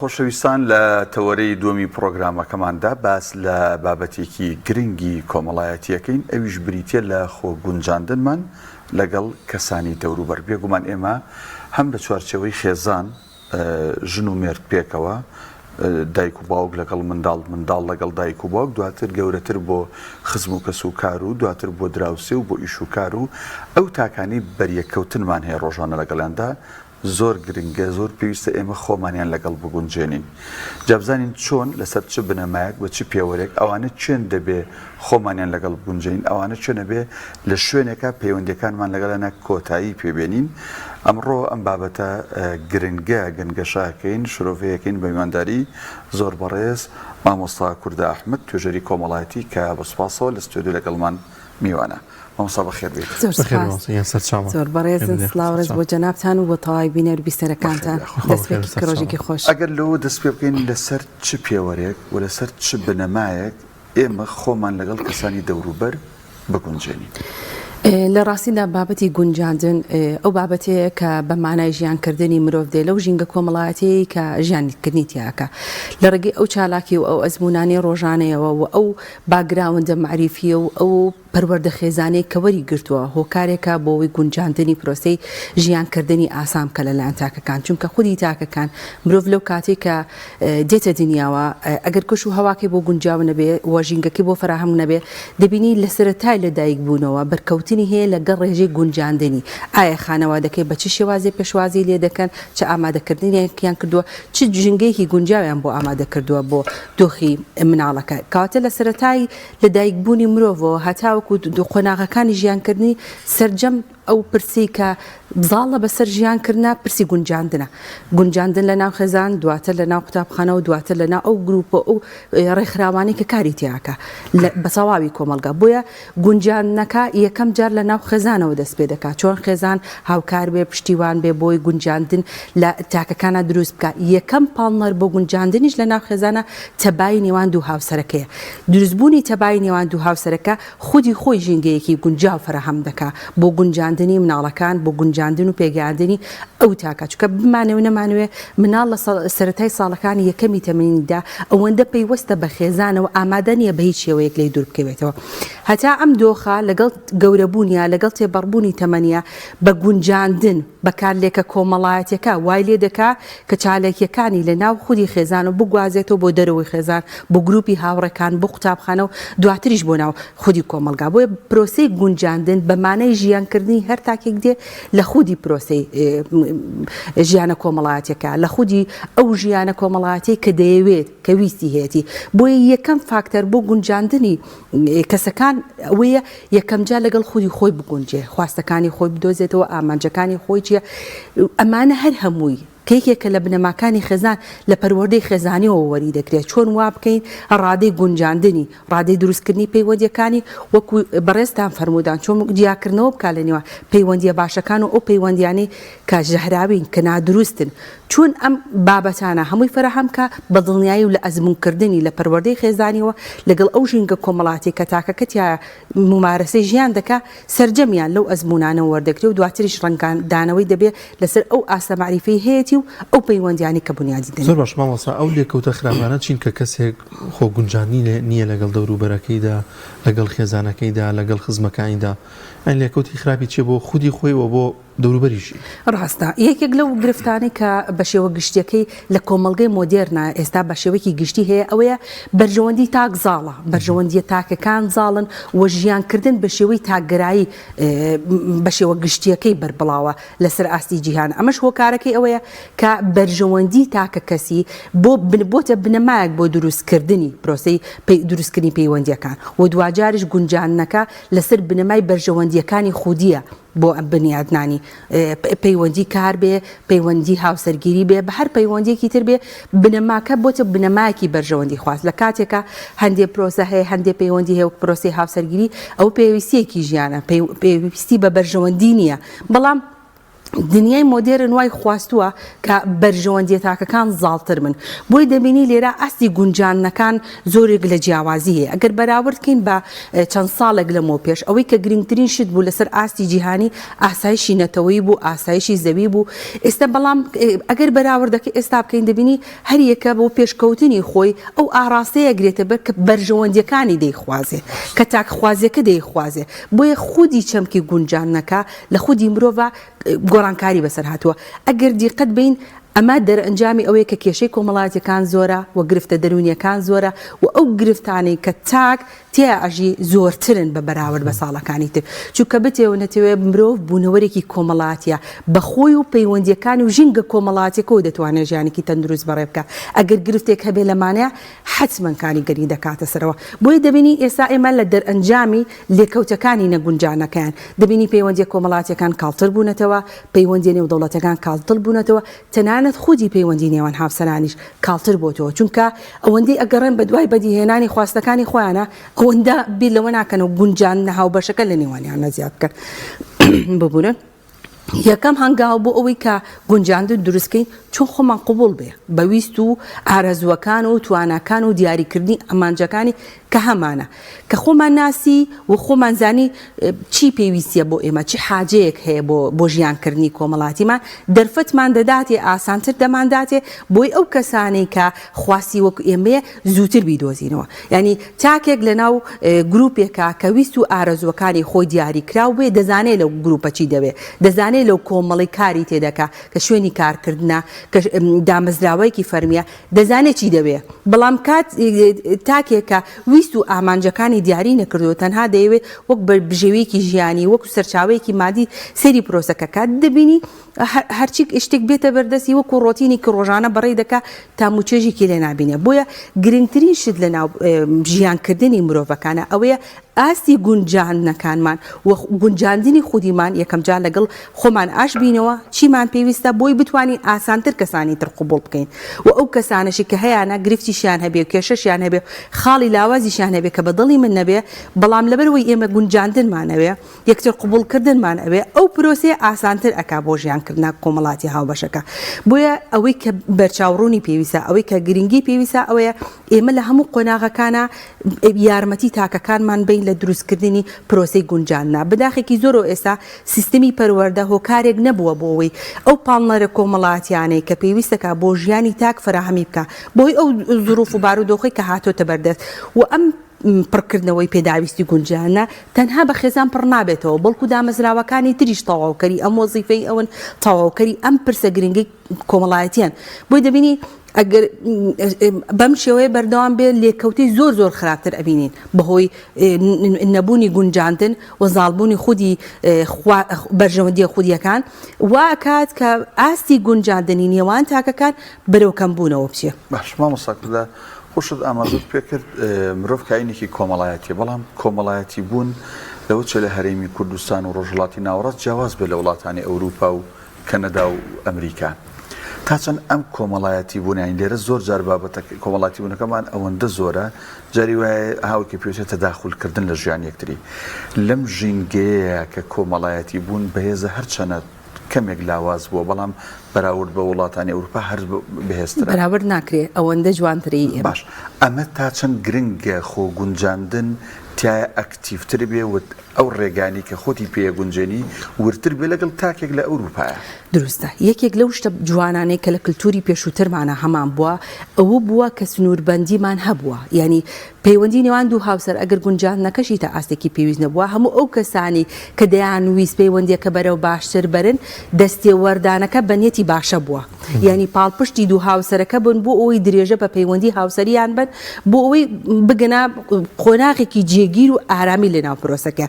خۆشەویستان لە تەوەرەی دووەمی پڕۆگرامەکەماندا باس لە بابەتێکی گرنگی کۆمەڵایەتیەکەین ئەویش بریتیە لە خۆ گونجاندنمان لەگەڵ کەسانی دەوروبەر بێگومان ئێمە هەم لە چوارچێوەی خێزان ژن و مێرد پێکەوە دایک و باوک لەگەڵ منداڵ منداڵ لەگەڵ دایک و باوک دواتر گەورەتر بۆ خزم و کەس و کار و دواتر بۆ دراوسێ و بۆ ئیش و کار و ئەو تاکانی بەریەککەوتنمان هەیە ڕۆژانە لەگەڵیاندا زۆر گرنگە زۆر پێویستە ئێمە خۆمانیان لەگەڵ بگونجێنین جا بزانین چۆن لەسەر چ بنەمایەک بە چ پێوەرێک ئەوانە کێن دەبێ خۆمانیان لەگەڵ بگونجێنین ئەوانە کێن ئەبێ لە شوێنێکا پەیوەندیەکانمان لەگەڵیانا کۆتایی پێ بێنین ئەمڕۆ ئەم بابەتە گرنگە گەنگەشە ئەکەین شرۆڤەیەکەین بە میوانداری زۆر بەڕێز مامۆستا کوردە ئەحمەد توێژەری کۆمەڵایەتی کە بە سوپاسەوە لە ستۆدیۆ لەگەڵمان میوانە. مامۆستا بەخێر بێیت. زۆر سوپاس. زۆر بەڕێزن سڵاو ڕێز بۆ جەنابتان و بۆ تەواوی بینەر و بیسەرەکانتان. دەستپێکی ڕۆژێکی خۆش. ئەگەر لەوە دەست پێ بکەین لەسەر چ پێوەرێک و لەسەر چ بنەمایەک ئێمە خۆمان لەگەڵ کەسانی دەوروبەر بگونجێنین؟ لە ڕاستیدا بابەتی گونجاندن ئەو بابەتەیە کە بە مانای ژیانکردنی مرۆڤ دێ لەو ژینگە کۆمەڵایەتیەی کە ژیانکردنی تیاکە لە ڕێگەی ئەو چالاکی و ئەو ئەزموونانەی ڕۆژانەیەوە و ئەو باکگراوندە مەعریفییە و ئەو پەروەردە خێزانیەی کە وەری گرتووە هۆکارێکە بۆ ئەوەی گونجاندنی پرۆسەی ژیان کردنی ئاسان بکە لە لایەن تاکەکان چونکە خودی تاکەکان مرۆڤ لەو کاتەی کە دێتە دنیاوە ئەگەر کەش و هەواکەی بۆ گونجاو نەبێ و ژینگەکەی بۆ فەراهەم نەبێ دەبینی لە سەرەتای لە دایک بوونەوە بەرکەوتنی هەیە لەگەڵ ڕێژەی گونجاندنی ئایا خانەوادەکەی بە چ شێوازێ پێشوازی لێ دەکەن چ ئامادەکردنێکیان کردووە چ ژینگەیەکی گونجاویان بۆ ئامادە کردووە بۆ دۆخی مناڵەکە کەواتە لە سەرەتای لە دایک بوونی مرۆڤەوە هەتاوەکو قۆناغەکانی ژیانکردنی سەرجەم ئەو پرسەی کە زاڵە بەسەر ژیانکردنا پرسی گونجاندنە گونجاندن لە ناو خێزان دواتر لە ناو قوتابخانە و دواتر لە ناو ئەو گروپە ئەو ڕێکخراوانەی کە کاری تیاکە بە تەواوی کۆمەڵگا بۆیە گونجاندنەکە یەکەم جار لە ناو خێزانەوە دەست پێ دەکات چۆن خێزان هاوکار بێ پشتیوان بێ بۆی گونجاندن لە تاکەکانە دروست بکە یەکەم پاڵنەر بۆ گونجاندنیش لە ناو خێزانە تەبایی نێوان دوو هاوسەرەکەیە دروستبوونی تەبایی نێوان دوو هاوسەرەکە خودی خۆی ژینگەیەکی گونجاو فەراهەم دەکا بۆ گونجاندنی مناڵەکان، بۆ گونجاندن و پێگەیاندنی ئەو تاکە، چونکە بمانەوێ و نەمانەوێ مناڵ لە سەرەتای ساڵەکانی یەکەمی تەمەنیدا ئەوەندە پەیوەستە بە خێزانەوە ئامادە نییە بە هیچ شێوەیەک لێی دوور بکەوێتەوە هەتا ئەم دۆخە لەگەڵ گەورەبوونیا لەگەڵ تێپەڕبوونی تەمەنیا بە گونجاندن بە کارلێکە کۆمەڵایەتیەکە وای لێ دەکا کە چاالکیەکانی لە ناو خودی خێزان و بگوازێتەوە بۆ دەرەوەی خێزان، بۆ گروپی هاوڕێکان، بۆ قوتابخانە و دواتریش بۆ ناو خودی کۆمەڵگا. بۆیە پرۆسەی گونجاندن بە مانای ژیانکردنی هەر تاکێک دێ لە خودی پرۆسەی ژیانە کۆمەڵایەتیەکە، لە خودی ئەو ژیانە کۆمەڵایەتیەی کە دەیەوێت، کە ویستی هەیەتی. بۆیە یەکەم فاکتەر بۆ گونجاندنی کەسەکان ئەوەیە یەکەمجار لەگەڵ خودی خۆی بگونجێ، خواستەکانی خۆی بدۆزێتەوە، ئامانجەکانی خۆی چییە، ئەمانە هەر هەمووی کە یەکێکە لە بنەماکانی خێزان لە پەروەردەی خێزانیەوە وەری دەگرێت، چۆن وا بکەین ڕادەی گونجاندنی، ڕادەی دروستکردنی پەیوەندییەکانی وەکو بەڕێزتان فەرموودان چۆن جیاکردنەوە بکات لە نێوان پەیوەندییە باشەکان و ئەو پەیوەندیانەی کە ژەهراوین، کە نادروستن، چۆن ئەم بابەتانە هەمووی فەراهەم بکا بە دڵنیایی و لە ئەزموونکردنی لە پەروەردەی خێزانیەوە لەگەڵ ئەو ژینگە کۆمەڵاتیە کە تاکەکە تیایا مومارەسەی ژیان دەکا سەرجەمیان لەو ئەزموونانەوە وەردەگرێ و دواتریش ڕەنگدانەوەی دەبێ لەسەر ئەو ئاستە مەعریفەی هەیەتی و ئەو پەیوەندیانەی کە بونیادی دەنێ. زۆر باش مامۆستا ئەو لێکەوتە خراپانە چین کە کەسێک خۆ گونجاندنی نییە لەگەڵ دەوروبەرەکەیدا لەگەڵ خێزانەکەیدا لەگەڵ خزمەکانیدا یانی لێکەوتی خراپی چیە بۆ خودی خۆی و بۆ دەوروبەریشی. ڕاستە. یەکێک لەو گرفتانەی کە بە شێوە گشتیەکەی لە کۆمەڵگەی مۆدێرنا ئێستا بە شێوەیەکی گشتی هەیە ئەوەیە بەرژەوەندی تاک زاڵە، بەرژەوەندیە تاکەکان زاڵن و ژیانکردن بە شێوەی تاکگەرایی بە شێوە گشتیەکەی بەربڵاوە لەسەر ئاستی جیهان ئەمەش هۆکارەکەی ئەوەیە کە بەرژەوەندی تاکەکەسی بۆ بۆتە بنەمایەک بۆ دروستکردنی پرۆسەی دروستکردنی پەیوەندیەکان و دواجاریش گونجاندنەکە لەسەر بنەمای بەرژەوەندیەکانی خودیە بۆ بنیادنانی پەیوەندی کار بێ، پەیوەندی هاوسەرگیری بێ، بە هەر پەیوەندیەکی تر بێ، بنەماکە بۆتە بنەمایەکی بەرژەوەندی خواست. لە کاتێکا هەندێ پرۆسە هەیە، هەندێ پەیوەندی هەیە وەک پرۆسەی هاوسەرگیری، ئەوە پێویستیەکی ژیانە، پێویستی بە بەرژەوەندی نییە، بەڵام. دنیای مۆدێرن وای خواستووە کە بەرژەوەندیە تاکەکان زاڵتر بن بۆی دەبینی لێرە ئاستی گونجاندنەکان زۆرێک لە جیاوازی هەیە ئەگەر بەراورد کەین بە چەند ساڵێک لەمەو پێش ئەوەی کە گرنگترین شت بوو لەسەر ئاستی جیهانی ئاسایشی نەتەوەیی بوو ئاسایشی زەوی بوو ئێستا بەڵام ئەگەر بەراوردەکە ئێستا بکەین دەبینی هەریەکە بۆ پێشکەوتنی خۆی ئەو ئاڕاستەیە گرێتە بەر کە بەرژەوەندیەکانی دەیخوازێ کە تاکخوازیەکە دەیخوازێ بۆیە خودی چەمکی گونجاندنەکە لە خودی مرۆڤا گۆڕانکاری بەسەر هاتووە. ئەگەر دیقەت بەین ئەمە دەرئەنجامی ئەوەیە کە کێشەی کۆمەڵایەتیەکان زۆرە و گرفتە دەروونیەکان زۆرە و ئەو گرفتانەی کە تاک تیا ئەژی زۆرترن بە بەراورد بە ساڵەکانی تر. چونکە بتەوێ و نەتەوێ مرۆڤ بوونەوەرێکی کۆمەڵاتیە بە خۆی و پەیوەندیەکانی و ژینگە کۆمەڵاتیەکەوە دەتوانێ ژیانێکی تەندروست بەڕێ بکا. ئەگەر گرفتێک هەبێ لەمانەیە حەتمەن کاریگەری دەکاتە سەرەوە. بۆیە دەبینی ئێستا ئێمە لە دەرئەنجامی لێکەوتەکانی نەگونجانەکەیان دەبینی پەیوەندیە کۆمەڵاتیەکان کاڵتر بوونەتەوە، پەیوەندیە نێودەوڵەتەکان کاڵتر بوونەتەوە، تەنانەت خودی پەیوەندی نێوان هاوسەرانیش کاڵتر بۆتەوە، چونکە ئەوەندەی ئەگەڕێن بەدوای بەدیهێنانی خواستەکانی خۆیانە ئەوەندە بیر لەوە ناکەنەوە گونجاندنە هاوبەشەکە لە نێوانیانە زیاد بکەن. ببورن. یەکەم هەنگاو بۆ ئەوەی کە گونجاندن دروست کەین چۆن خۆمان قبوڵ بێ بە ویست و ئارەزووەکان و تواناکان و دیاریکردنی ئامانجەکانی کە هەمانە کە خۆمان ناسی و خۆمان زانی چی پێویستیە بۆ ئێمە چی حاجەیەک هەیە بۆ بۆ ژیانکردنی کۆمەڵاتیمان دەرفەتمان دەداتێ ئاسانتر دەمانداتێ بۆی ئەو کەسانەی کە خواستی وەکو ئێمەیە زووتر بیدۆزینەوە یانی تاکێک لەناو گروپێکا کە ویست و ئارەزووەکانی خۆی دیاری کراو بێ دەزانێ لەو گروپە چی دەوێ دەزانێ لەو کۆمەڵی کاری تێدەکا کە شوێنی کارکردنە کە دامەزراوەیەکی فەرمیە دەزانێ چی دەوێ بەڵام کات تاکێک کە ویست و ئامانجەکانی دیاری نەکردووە تەنها دەیەوێت وەک بژێویەکی ژیانی وەکو سەرچاوەیەکی مادی سەیری پرۆسەکە کات دەبینی هەرچی شتێک بێتە بەردەستی وەکو ڕۆتینێکی ڕۆژانە بەڕێی دەکا تام و چێژێکی لێ نابینێ بۆیە گرنگترین شت لە ناو ژیانکردنی مرۆڤەکانە ئەوەیە ئاستی گونجاندنەکانمان و گونجاندنی خودیمان یەکەم جار لەگەڵ خۆمان ئاش بینەوە چیمان پێویستە بۆی بتوانین ئاسانتر کەسانی تر قبوڵ بکەین و ئەو کەسانەشی کە هەیانە گرفتیشیان هەبێ و کێشەشیان هەبێ خاڵی لاوازیشیان هەبێ کە بە دڵی من نەبێ بەڵام لەبەرئەوەی ئێمە گونجاندنمان ئەوێ یەکتر قبوڵ کردنمان ئەوێ ئەو پرۆسەیە ئاسانتر ئەکا بۆ ژیان کردنە کۆمەڵاتی هاوبەشەکە بۆیە ئەوەی کە بەرچاو ڕوونی پێویستە ئەوەی کە گرنگی پێویستە ئەوەیە ئێمە لە هەموو قۆناغەکانە یارمەتی تاکەکانمان بین لە دروستکردنی پرۆسەی گونجاندنا بەداخێکی زۆرەوە ئێستا سیستمی پەروەردە هۆکارێک نەبووە بۆ ئەوەی ئەو پاڵنەرە کۆمەڵاتیانەی کە پێویستەکە بۆ ژیانی تاک فەراهەمی بکە بۆی ئەو زروف و بارودۆخی کە هاتۆتە بەردەست و ئەم پڕکردنەوەی پێداویستی گونجانە تەنها بە خێزان پڕ نابێتەوە، بەڵکو دامەزراوەکانی تریش تەواوکەری ئەم وەزیفەی ئەون، تەواوکەری ئەم پرسە گرنگەی کۆمەڵایەتییەن. بۆیە دەبینی ئەگەر بەم شێوەیە بەردەوام بێت لێکەوتەی زۆر زۆر خراپتر ئەبینین بەهۆی نەبوونی گونجاندن و زاڵبوونی خودی بەرژەوەندیە خودیەکان وا ئەکات کە ئاستی گونجاندنی نێوان تاکەکان بەرەو کەمبوونەوە بچێ. باش مامۆستا کوردە خۆشت ئاماژەت پێکرد مرۆڤ کائینێکی کۆمەڵایەتیە، بەڵام کۆمەڵایەتی بوون لەوە چێ لە هەرێمی کوردستان و ڕۆژهەڵاتی ناوەڕاست جیاواز بێت لە وڵاتانی ئەوروپا و کەنەدا و ئەمریکا. تا چەند ئەم کۆمەڵایەتی بوون یانی لێرە زۆر جار بابەتە کۆمەڵاتی بوونەکەمان ئەوەندە زۆرە جاری وایە هاوکە پێویستە تەداخول کردن لە ژیان یەکتری لەم ژینگەیە کە کۆمەڵایەتی بوون بەهێزە هەرچەنە کەمێک لاواز بووە بەڵام بەراورد بە وڵاتانی ئەوروپا هەر بەهێزترە. بەراورد ناکرێ ئەوەندە جوانترە ی ئێمە. باش ئەمە تا چەند گرنگە خۆ گونجاندن تیایا ئەکتیڤتر بێ و ئەو ڕێگانەی کە خۆتی پێ ئەگونجێنی وردتر بێ لەگەڵ تاکێک لە ئەوروپایا؟ دروستە. یەکێک لەو شتە جوانانەی کە لە کلتوری پێشووترمانا هەمان بووە ئەوە بووە کە سنووربەندیمان هەبووە یانی پەیوەندی نێوان دوو هاوسەر ئەگەر گونجاندنەکەشی تا ئاستێکی پێویست نەبووە، هەموو ئەو کەسانەی کە دەیانویست پەیوەندییەکە بەرەو باشتر بەرن، دەستێوەردانەکە بە نیەتی باشە بووە. یانی پاڵپشتی دوو هاوسەرەکە بوون بۆ ئەوەی درێژە بە پەیوەندی هاوسەرییان بەن، بۆ ئەوەی بگەنە قۆناغێکی جێگیر و ئارامی لەناو پرۆسەکە.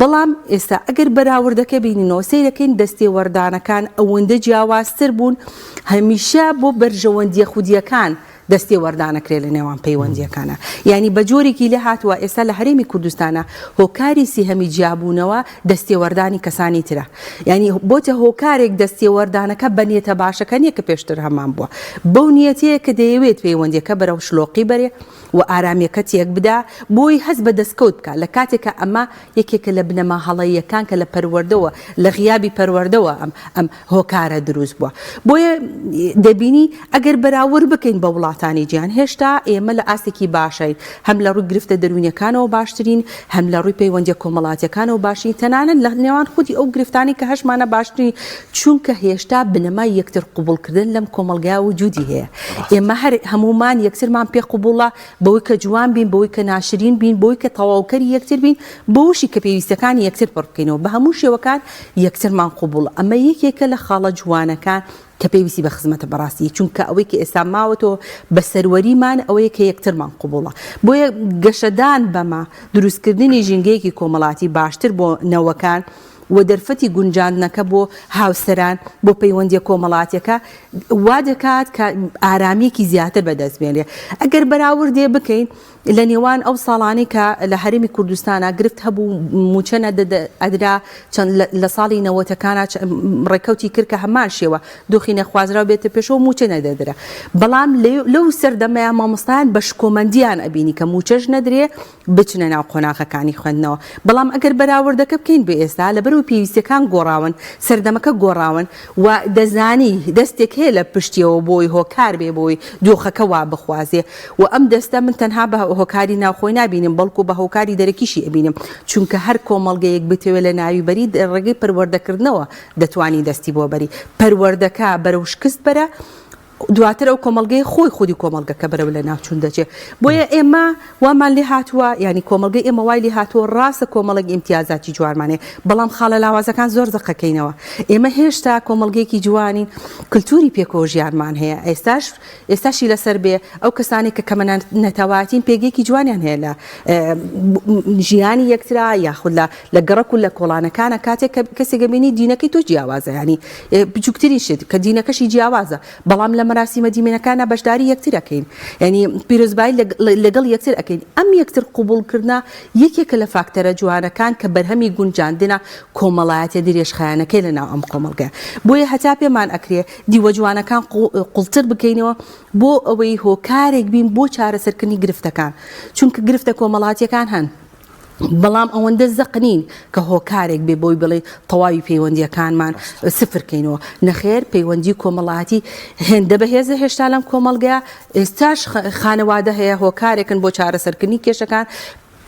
بەڵام ئێستا ئەگەر بەراوردەکە بینینەوە، سەیرەکەین دەستێوەردانەکان ئەوەندە جیاوازتر بوون، هەمیشە بۆ بەرژەوەندییە خودییەکان دەستێوەردانەکرێ لە نێوان پەیوەندییەکانا یانی بە جۆرێکی لێ هاتووە ئێستا لە هەرێمی کوردستانا هۆکاری سێهەمی جیابوونەوە دەستێوەردانی کەسانی ترە یانی بۆتە هۆکارێک دەستێوەردانەکە بە نیەتە باشەکە نیە کە پێشتر هەمان بووە بەو نیەتەیە کە دەیەوێت پەیوەندیەکە بەرەو شلۆقی بەرێ. و ئارامیەکە تێک بدا بۆی هەست بە دەستکەوت بکا لە کاتێکا ئەمە یەکێکە لە بنەما هەڵەییەکان کە لە پەروەردەوە لە غیابی پەروەردەوە ئەم ئەم هۆکارە دروست بووە بۆیە دەبینی ئەگەر بەراورد بکەین بە وڵاتانی جیهان هێشتا ئێمە لە ئاستێکی باشین هەم لە ڕووی گرفتە دەروونیەکانەوە باشترین هەم لە ڕووی پەیوەندیە کۆمەڵاتیەکانەوە باشترین تەنانەت لە نێوان خودی ئەو گرفتانەی کە هەشمانە باشترین چونکە هێشتا بنەمای یەکتر قبوڵکردن لەم کۆمەڵگا وجودی هەیە ئێمە هەر هەموومان یەکترمان پێ قبوڵە بەوەی کە جوان بین، بەوەی کە ناشرین بین، بەوەی کە تەواوکەری یەکتر بین، بەوەشی کە پێویستیەکانی یەکتر پڕ بکەینەوە، بە هەموو شێوەکان یەکترمان قبوڵە. ئەمە یەکێکە لە خاڵە جوانەکان کە پێویستی بە خزمەتە بەڕاستی، چونکە ئەوەی کە ئێستا ماوەتەوە بە سەروەریمان ئەوەیە کە یەکترمان قبوڵە. بۆیە گەشەدان بەمە، دروستکردنی ژینگەیەکی کۆمەڵاتی باشتر بۆ نەوەکان، و دەرفەتی گونجاندنەکە بۆ هاوسەران، بۆ پەیوەندییە کۆمەڵاتییەکە وا دەکات کە ئارامییەکی زیاتر بەدەست بێنرێ. ئەگەر بەراوردێ بکەین لە نێوان ئەو ساڵانەی کە لە هەرێمی کوردستانا گرفت هەبوو مووچە نەدەدرا چەند لە ساڵی نەوەتەکانا ڕێکەوتی کرد کە هەمان شێوە دۆخی نەخوازراو بێتە پێشەوە مووچە نەدەدرا بەڵام لەو سەردەمەیا مامۆستایان بە شکۆمەندیان ئەبینی کە مووچەش نەدرێ بچنە ناو قۆناغەکانی خوێندنەوە، بەڵام ئەگەر بەراوردەکە بکەین بە ئێستا لەبەرئەوەی پێویستیەکان گۆڕاون، سەردەمەکە گۆڕاون و دەزانی دەستێک هەیە لە پشتیەوە بۆی هۆکار بێ بۆی دۆخەکە وا بخوازێ و ئەم دەستە من تەنها بە هۆکاری ناوخۆی نابینم بەڵکو بە هۆکاری دەرەکیشی ئەبینم چونکە هەر کۆمەڵگەیەک بتەوێ لە ناوی بەری ڕێگەی پەروەردەکردنەوە دەتوانی دەستی بۆ بەری پەروەردەکە بەرەو شکست بەرە دواتر ئەو کۆمەڵگەیە خۆی خودی کۆمەڵگەکە بەرەو لەناوچوون دەچێت بۆیە ئێمە وامان لێ هاتووە ینی کۆمەڵگەی ئێمە وای لێ هاتووە ڕاستە کۆمەڵێک ئیمتیازاتی جوانمان هەیە بەڵام خاڵە لاوازەکان زۆر زەقەکەینەوە ئێمە هێشتا کۆمەڵگەیەکی جوانین کلتوری پێکەوە ژیانمان هەیە ئێستاش ئێستاشی لەسەر بێ ئەو کەسانی کە کەمە نەتەواتین پێگەیەکی جوانیان هەیە لە ژیانی یەکترا یاخود لە لە گەڕەک و لە کۆڵانەکانە کاتێک کە کەسێک ئەبینی دینەکەی تۆ جیاوازە یانی بچووکترین شت کە دینەکەشی جیاوازە بەڵام لە مەراسیمە دیمەنەکانە بەشداری یەکتر ئەکەین یعنی پیرۆزبایی لەگەڵ یەکتر ئەکەین ئەم یەکتر قوبوڵکردە یەکێکە لە فاکتەرە جوانەکان کە بەرهەمی گونجاندنە کۆمەڵایەتیە درێژخایەنەکەی لە ناو ئەم کۆمەڵگە بۆیە هەتا پێمان ئەکرێ دیوە جوانەکان قوڵتر بکەینەوە بۆ ئەوەی هۆکارێک بین بۆ چارەسەرکردنی گرفتەکان چونکە گرفتە کۆمەڵاتیەکان هەن بەڵام ئەوەندە زەق نین کە هۆکارێک بێ بۆی بڵێ تەواوی پەیوەندیەکانمان سفر کەینەوە نەخێر پەیوەندی کۆمەڵاتی هێندە بەهێزە هێشتا لەم کۆمەڵگەیە ئێستاش خانەوادە هەیە هۆکارێکن بۆ چارەسەرکردنی کێشەکان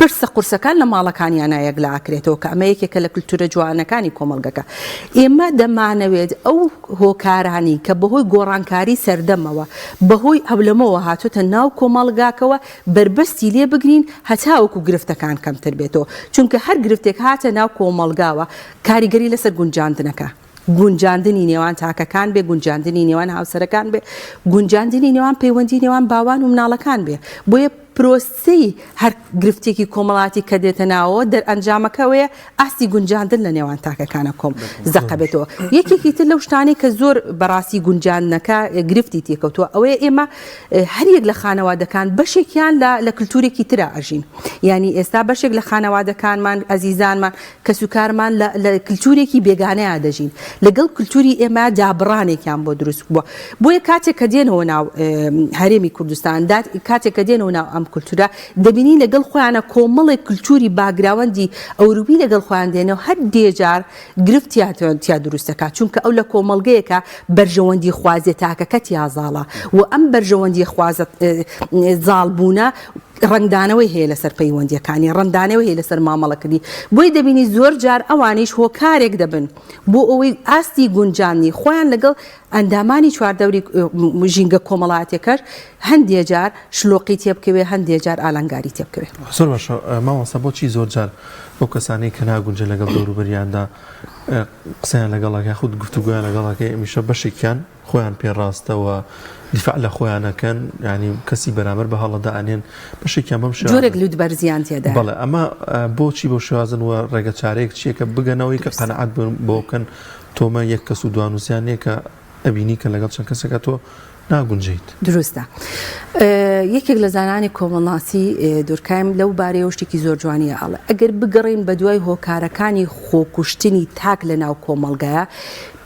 پرسە قورسەکان لە ماڵەکانیانە یەکلا ئەکرێتەوە کە ئەمە یەکێکە لە کلتورە جوانەکانی کۆمەڵگەکە ئێمە دەمانەوێت ئەو هۆکارانی کە بەهۆی گۆڕانکاری سەردەمەوە بەهۆی ئەولەمەوە هاتۆتە ناو کۆمەڵگاکەوە بەربەستی لێ بگرین هەتاوەکو گرفتەکان کەمتر بێتەوە، چونکە هەر گرفتێک هاتە ناو کۆمەڵگاوە کاریگەری لەسەر گونجاندنەکە، گونجاندنی نێوان تاکەکان بێ، گونجاندنی نێوان هاوسەرەکان بێ، گونجاندنی نێوان پەیوەندی نێوان باوان و مناڵەکان بێ، بۆیە پرۆسەی هەر گرفتێکی کۆمەڵاتی کە دێتە ناوەوە دەرئەنجامەکە ئەوەیە ئاستی گونجاندن لە نێوان تاکەکانە کۆم زەقە بێتەوە. یەکێکی تر لەو شتانەی کە زۆر بەڕاستی گونجاندنەکە گرفتی تێکەوتووە ئەوەیە ئێمە هەریەک لە خانەوادەکان بەشێکیان لە لە کلتورێکی ترا ئەژین یانی ئێستا بەشێک لە خانەوادەکانمان ئەزیزانمان کەسوکارمان لە لە کلتورێکی بێگانەیا دەژین لەگەڵ کلتوری ئێمە دابڕانێکیان بۆ دروست بووە بۆیە کاتێک کە دێنەوە ناو هەرێمی کوردستان کاتێک کە دێنەوە ناو ئەم کلتورە دەبینی لەگەڵ خۆیانە کۆمەڵێک کلتوری باگراوەندی ئەوروپی لەگەڵ خۆیان دێنەوە هەندێ جار گرفتیان تیا دروست دەکات چونکە ئەو لە کۆمەڵگەیەکە بەرژەوەندی خوازیە تاکەکە تیا زاڵە و ئەم بەرژەوەندی خوازە زاڵبوونە ڕەنگدانەوەی هەیە لەسەر پەیوەندیەکانی ڕەنگدانەوەی هەیە لەسەر مامەڵەکردنی بۆی دەبینی زۆر جار ئەوانیش هۆکارێک دەبن بۆ ئەوەی ئاستی گونجاندنی خۆیان لەگەڵ ئەندامانی چواردەوری ژینگە کۆمەڵایەتیەکەش هەندێ جار شلۆقی تێبکەوێ هەندێ جار ئالنگاری تێبکەوێ. زۆر باشە مامۆستا بۆچی زۆر جار ئەو کەسانەی کە ناگونجێن لەگەڵ دەوروبەریاندا قسەیان لەگەڵ ئەکەن یاخود گفتوگۆیان لەگەڵ ئەکەی هەمیشە بەشێکیان خۆیان پێ ڕاستە و دیفاع لە خۆیان ئەکەن یانی کەسی بەرامبەر بە هەڵە دائەنێن بەشێکیان بەم شێوازە جۆرێک لوتبەرزیان تێدایە. بەڵێ ئەمە بۆچی بەو شێوازن و ڕێگە چارەیەک چییە کە بگەنەوەی کە قەناعەت بۆ بکەن تۆمە یەک کەس و دوانووسیان نییە کە ئەبینی کە لەگەڵ چەند کەسێکە تۆ. ناگونجێیت. دروستە. یەکێک لە زانانی کۆمەڵناسی دورکایم لەو بارەیەوە شتێکی زۆر جوانیە ئەڵێ ئەگەر بگەڕێین بەدوای هۆکارەکانی خۆکوشتنی تاک لە ناو کۆمەڵگایە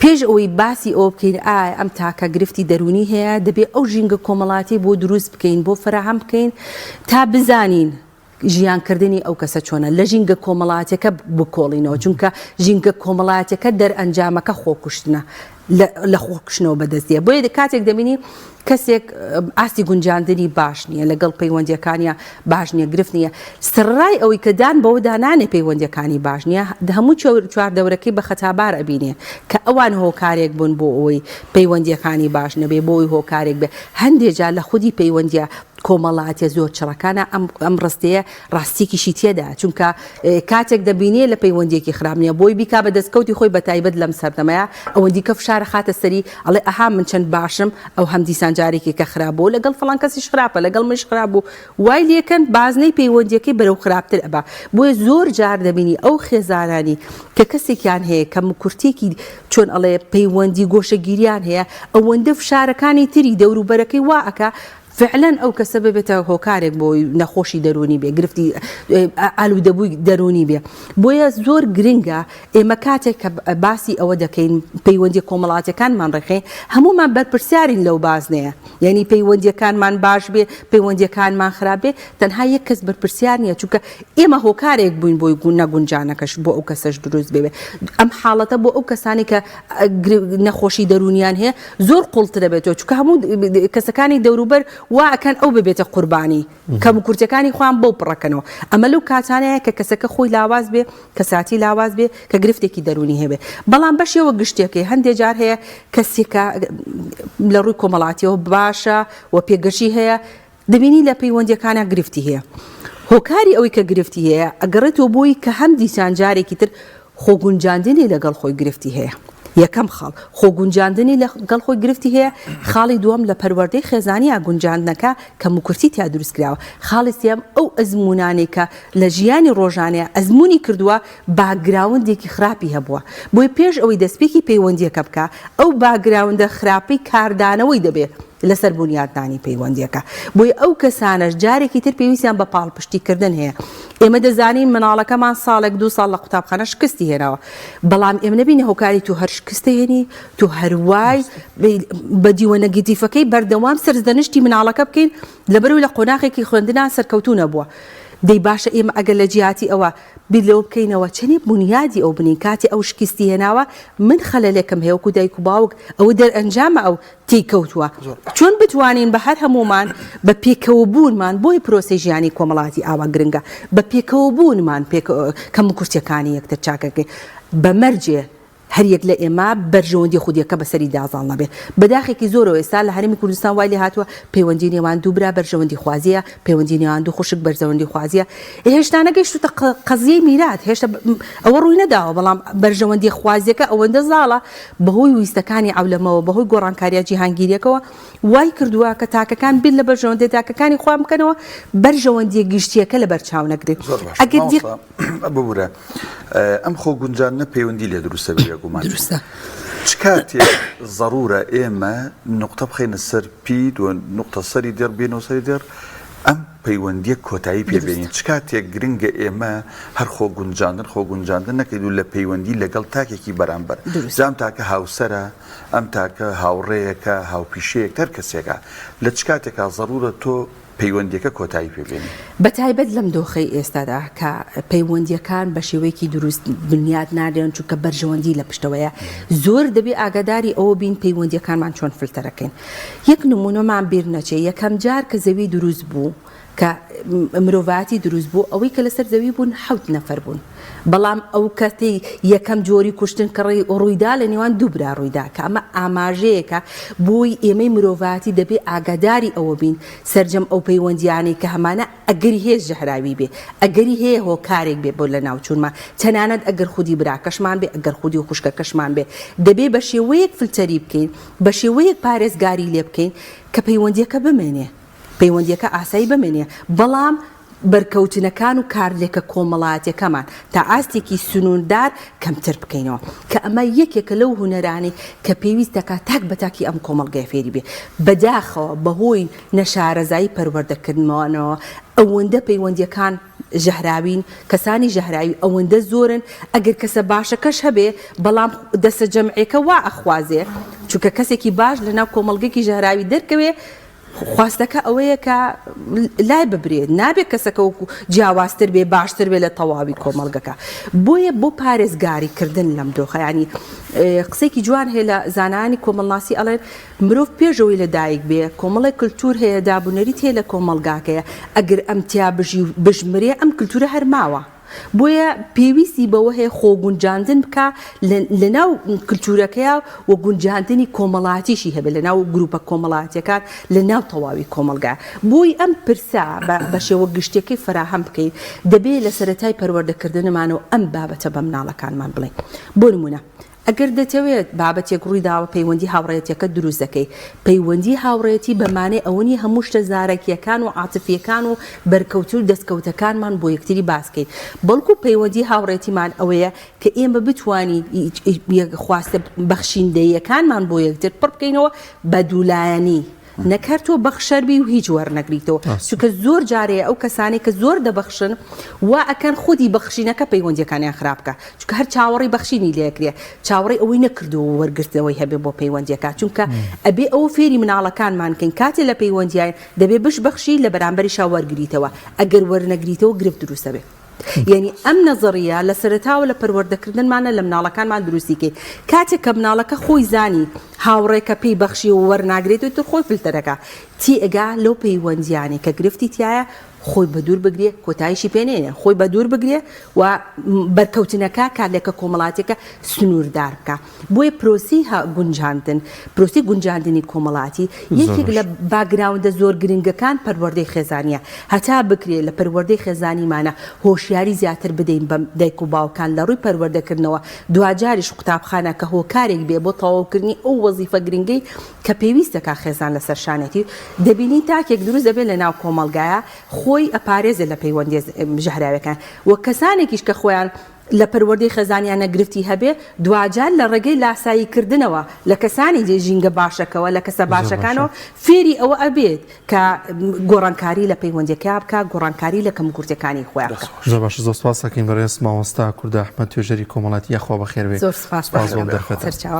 پێش ئەوەی باسی ئەوە بکەین ئایا ئەم تاکە گرفتی دەروونی هەیە دەبێ ئەو ژینگە کۆمەڵاتی بۆ دروست بکەین بۆ فەراهەم بکەین تا بزانین ژیانکردنی ئەو کەسە چۆنە لە ژینگە کۆمەڵاتیەکە بکۆڵینەوە چونکە ژینگە کۆمەڵاتیەکە دەرئەنجامەکە خۆکوشتنە لە خۆکوشتنەوە بەدەست دێ بۆیە کاتێک دەبینی کەسێک ئاستی گونجاندنی باش نییە لەگەڵ پەیوەندیەکانیا باش نییە گرفت نییە سەرڕای ئەوەی کە دان بەوەدا نانێ پەیوەندیەکانی باش نییە هەموو چواردەورەکەی بە خەتابار ئەبینێ کە ئەوان هۆکارێک بوون بۆ ئەوەی پەیوەندیەکانی باش نەبێ بۆ ئەوەی هۆکارێک بێ هەندێ جار لە خودی پەیوەندیە کۆمەڵاتیە زۆر چڕەکانە ئەم ئەم ڕستەیە ڕاستیەکیشی تێدایە چونکە کاتێک دەبینێ لە پەیوەندیەکی خراپ نیە بۆی بیکا بە دەستکەوتی خۆی بە تایبەت لەم سەردەمەیە ئەوەندی کە فشارە خاتە سەری ئەڵێ ئەها من چەند باشم ئەو هەم دیسان جارێکی کە خراپ بوو لەگەڵ فڵان کەسیش خراپە لەگەڵ منیش خراپ بوو وای لێکەن بازنەی پەیوەندیەکەی بەرەو خراپتر ئەبا بۆیە زۆر جار دەبینی ئەو خێزانانی کە کەسێکیان هەیە کە مکورتێکی چۆن ئەڵێ پەیوەندی گۆشەگیریان هەیە ئەوەندە فشارەکانی تری دەوروبەرەکەی وا ئەکا فعلەن ئەو کەسە ببێتە هۆکارێک بۆی نەخۆشی دەروونی بێ گرفتی ئالوودەبووی دەروونی بێ بۆیە زۆر گرنگە ئێمە کاتێک کە باسی ئەوە دەکەین پەیوەندی کۆمەڵاتیەکانمان ڕێکخەین هەموومان بەرپرسیارین لەو بازنەیە یعنی پەیوەندیەکانمان باش بێ پەیوەندیەکانمان خراپ بێ تەنها یەک کەس بەرپرسیار نییە چونکە ئێمە هۆکارێک بووین بۆی نەگونجانەکەش بۆ ئەو کەسەش دروست بێ ئەم حاڵەتە بۆ ئەو کەسانی کە نەخۆشی دەروونیان هەیە زۆر قوڵترە بێتەوە چونکە هەموو کەسەکانی دەوروبەر وا ئەکەن ئەو ببێتە قوربانی کەم و کورتەکانی خۆیان بەو پڕەکەنەوە ئەمە لەو کاتانەیە کە کەسەکە خۆی لاواز بێ کەساتی لاواز بێ کە گرفتێکی دەروونی هەبێ بەڵام بەشێوە گشتیەکەی هەندێ جار هەیە کەسێکە لە ڕووی کۆمەڵاتیەوە باشە و پێگەشی هەیە دەبینی لە پەیوەندیەکانا گرفتی هەیە هۆکاری ئەوەی کە گرفتی هەیە ئەگەڕێتەوە بۆی کە هەم دیسان جارێکی تر خۆگونجاندنی لەگەڵ خۆی گرفتی هەیە یەکەم خاڵ خۆگونجاندنی لەگەڵ خۆی گرفتی هەیە خاڵی دووەم لە پەروەردەی خێزانیا گونجاندنەکە کەموکورتی تیا دروست کراوە خاڵی سێیەم ئەو ئەزموونانەی کە لە ژیانی ڕۆژانەیا ئەزموونی کردووە باکگراوندێکی خراپی هەبووە بۆیە پێش ئەوەی دەستپێکی پەیوەندیەکە بکا ئەو باکگراوندە خراپەی کاردانەوەی دەبێ لەسەر بونیادنانی پەیوەندیەکە بۆیە ئەو کەسانەش جارێکی تر پێویستیان بە پاڵپشتی کردن هەیە ئێمە دەزانین مناڵەکەمان ساڵێک دوو ساڵ لە قوتابخانە شکستی هێناوە بەڵام ئێمە نەبینە هۆکاری تۆ هەر شکست دەهێنی تۆ هەروای بە دیوە نەگەتیفەکەی بەردەوام سەرزەنشتی مناڵەکە بکەین لەبەرئەوەی لە قۆناغێکی خوێندنا سەرکەوتوو نەبووە دەی باشە ئێمە ئەگەر لە جیاتی ئەوە بیر لەوە بکەینەوە چەنێ بونیادی ئەو بنین کاتێ ئەو شکستی هێناوە من خەلەلێکم هەیە وەکو دایک و باوک ئەوە دەرئەنجامە ئەو تێی کەوتووە چۆن بتوانین بە هەر هەموومان بە پێکەوە بوونمان بۆیە پرۆسەی ژیانی کۆمەڵاتی ئاوا گرنگە بە پێکەوە بوونمان کەموکورتیەکانی یەکتر چاکەکەین بە مەرجێ هەریەک لە ئێمە بەرژەوەندی خودیەکە بەسەری دا زاڵ نەبێ. بە داخێکی زۆرەوە ئێستا لە هەرێمی کوردستان وای لێ هاتووە پەیوەندی نێوان دوو برا بەرژەوەندی خوازیە، پەیوەندی نێوان دوو خوشک بەرژەوەندی خوازیە. هێشتا نەگەیشتووتە قەزیەی میرات، هێشتا ئەوە ڕووی نەداوە، بەڵام بەرژەوەندیە خوازیەکە ئەوەندە زاڵە بەهۆی ویستەکانی عەولەمەوە، بەهۆی گۆڕانکاریە جیهانگیریەکەوە وای کردووە کە تاکەکان بیر لە بەرژەوەندیە تاکەکانی خۆیان بکەنەوە، بەرژەوەندیە گشتیەکە لەبەر چاو نەگرن. زۆر باشە ئەگەر دیق. مامۆستا ببورە ئەم خۆ گونجاندنە پەیوەندی لێ دروستە بێ بێگومان دروستە. چ کاتێک زەڕورە ئێمە نوقتە بخەینە سەر پیت و نوقتە سەری دێڕ بێنەوە سەری دێڕ ئەم پەیوەندیە کۆتایی پێ بێنین چ کاتێک گرنگە ئێمە هەر خۆ گونجاندن خۆ گونجاندن نەکەین و لە پەیوەندی لەگەڵ تاکێکی بەرامبەر جا ئەم تاکە هاوسەرە ئەم تاکە هاوڕێیەکە هاوپیشەیەک هەر کەسێکە لە چ کاتێکا زەڕورە تۆ پەیوەندیەکە کۆتایی پێ بێنی. بەتایبەت لەم دۆخەی ئێستادا کە پەیوەندیەکان بە شێوەیەکی دروست بنیات نانرێن چونکە بەرژەوەندی لە پشتەوەیە زۆر دەبێ ئاگاداری ئەوە بین پەیوەندیەکانمان چۆن فلتەرەکەین یەک نمونەمان بیر نەچێ یەکەم جار کە زەوی دروست بوو کە مرۆڤایەتی دروست بوو ئەوەی کە لەسەر زەوی بوون حەوت نەفەر بوون بەڵام ئەو کاتەی یەکەم جۆری کوشتن کە ڕوویدا لە نێوان دوو برا ڕوویدا کە ئەمە ئاماژەیەکە بۆی ئێمەی مرۆڤایەتی دەبێ ئاگاداری ئەوە بین سەرجەم ئەو پەیوەندیانەی کە هەمانە ئەگەری هەیە ژەهراوی بێ ئەگەری هەیە هۆکارێک بێ بۆ لەناوچوونمان تەنانەت ئەگەر خودی براکەشمان بێ ئەگەر خودی خوشکەکەشمان بێ دەبێ بە شێوەیەک فلتەری بکەین بە شێوەیەک پارێزگاری لێ بکەین کە پەیوەندیەکە بمێنێ پەیوەندیەکە ئاسایی بمێنێ بەڵام. بەرکەوتنەکان و کارلێکە کۆمەڵایەتیەکەمان تا ئاستێکی سنووردار کەمتر بکەینەوە کە ئەمە یەکێکە لەو هونەرانەی کە پێویست دەکات تاک بە تاکی ئەم کۆمەڵگەیە فێری بێ. بەداخەوە بەهۆی نەشارەزایی پەروەردەکردنمانەوە ئەوەندە پەیوەندیەکان ژەهراوین، کەسانی ژەهراوی ئەوەندە زۆرن ئەگەر کەسە باشەکەش هەبێ بەڵام دەسەجەمعێکە وا ئەخوازێ چونکە کەسێکی باش لەناو کۆمەڵگەیەکی ژەهراوی دەرکەوێ خواستەکە ئەوەیە کە لای ببرێت نابێت کەسەکە وەکو جیاوازتر بێ باشتر بێ لە تەواوی کۆمەڵگەکە بۆیە بۆ پارێزگاری کردن لەم دۆخە ینی قسێکی جوان هەیە لە زانایانی کۆمەڵناسی ئەڵێن مرۆڤ پێشەوەی لە دایک بێ کۆمەڵێک کللتور هەیە دابونەریت هەیە لە کۆمەڵگاکەیە ئەگەر ئەم تیا بژی و بژمرێ ئەم کللتورە هەرماوە بۆیە پێویستی بەوە هەیە خۆگونجاندن بکا لەناو کلتورەکەیا و گونجاندنی کۆمەڵاتیشی هەبێت لەناو گروپە کۆمەڵاتیەکان لەناو تەواوی کۆمەڵگا. بۆی ئەم پرسە بە شێوە گشتیەکەی فەراهەم بکەین دەبێ لە سەرەتای پەروەردەکردنمانەوە ئەم بابەتە بە مناڵەکانمان بڵێین. بۆ نمونە ئەگەر دەتەوێت بابەتێک ڕوویداوە پەیوەندی هاوڕێیەتیەکەت دروست دەکەی، پەیوەندی هاوڕێیەتی بە مانای ئەوە نیە هەموو شتە زارەکیەکان و عاتفیەکان و بەرکەوت و دەستکەوتەکانمان بۆ یەکتری باس بکەین، بەڵکو پەیوەندی هاوڕێیەتیمان ئەوەیە کە ئێمە بتوانین خواستە بەخشیندەییەکانمان بۆ یەکتر پڕ بکەینەوە بە دوولایەنی. نەک هەر تۆ بەخشەر بی و هیچ وەرنەگریتەوە چونکە زۆر جارەیە ئەو کەسانەی کە زۆر دەبەخشن وا ئەکەن خودی بەخشینەکە پەیوەندیەکانیان خراپ بکا چونکە هەر چاوەڕێی بەخشینی لێ ئەکرێ چاوەڕێی ئەوەی نەکردووە وەرگرتنەوەی هەبێ بۆ پەیوەندیەکە چونکە ئەبێ ئەوە فێری مناڵەکانمان کەین کاتێ لە پەیوەندیاین دەبێ بشبەخشی لە بەرامبەریشا وەرگریتەوە ئەگەر وەرنەگریتەوە گرفت دروست ئەبێ. یەعنی ئەم نەزەڕیە لە سەرەتاوە لە پەروەردەکردنمانە لە مناڵەکانمان دروستی کەین کاتێک کە مناڵەکە خۆی زانی هاوڕێکە پێی بەخشی و وەرناگرێت و تر خۆی فلتەرەکە تێئەگا لەو پەیوەندیانەی کە گرفتی تایە خۆی بەدوور بگرێ کۆتاییشی پێ نێنێ خۆی بەدوور بگرێ و بەرکەوتنەکە کارلێکە کۆمەڵاتیەکە سنووردار بکە بۆیە پرۆسەی گونجاندن، پرۆسەی گونجاندنی کۆمەڵاتی یەکێک لە background ە زۆر گرنگەکان پەروەردەی خێزانییە. هەتا بکرێ لە پەروەردەی خێزانیمانە هۆشیاری زیاتر بدەین بە دایک و باوکان لە ڕووی پەروەردەکردنەوە، دواجاریش قوتابخانە کە هۆکارێک بێ بۆ تەواوکردنی ئەو وەزیفە گرنگەی کە پێویست دەکا خێزان لەسەر شانێتی، دەبینین تاکێک دروست دەبێ لە ناو کۆمەڵگایا خۆی ئەپارێزێ لە پەیوەندیە ژەهراویەکان و کەسانێکیش کە خۆیان لە پەروەردەی خێزانیانە گرفتی هەبێ، دواجار لە ڕێگەی لاسایی کردنەوە لە کەسانی ژینگە باشەکەوە، لە کەسە باشەکانەوە فێری ئەوە ئەبێت کە گۆڕانکاری لە پەیوەندیەکەیا بکا، گۆڕانکاری لە کەموکورتیەکانی خۆیا بکا. زۆر باشە زۆر سپاس ئەکەین بەڕێز مامۆستا کوردە ئەحمەد توێژەری کۆمەڵایەتی یاخوا بەخێر بێی زۆر سپاس سپاس بۆ ئەم دەرفەتە. سەرچاوم.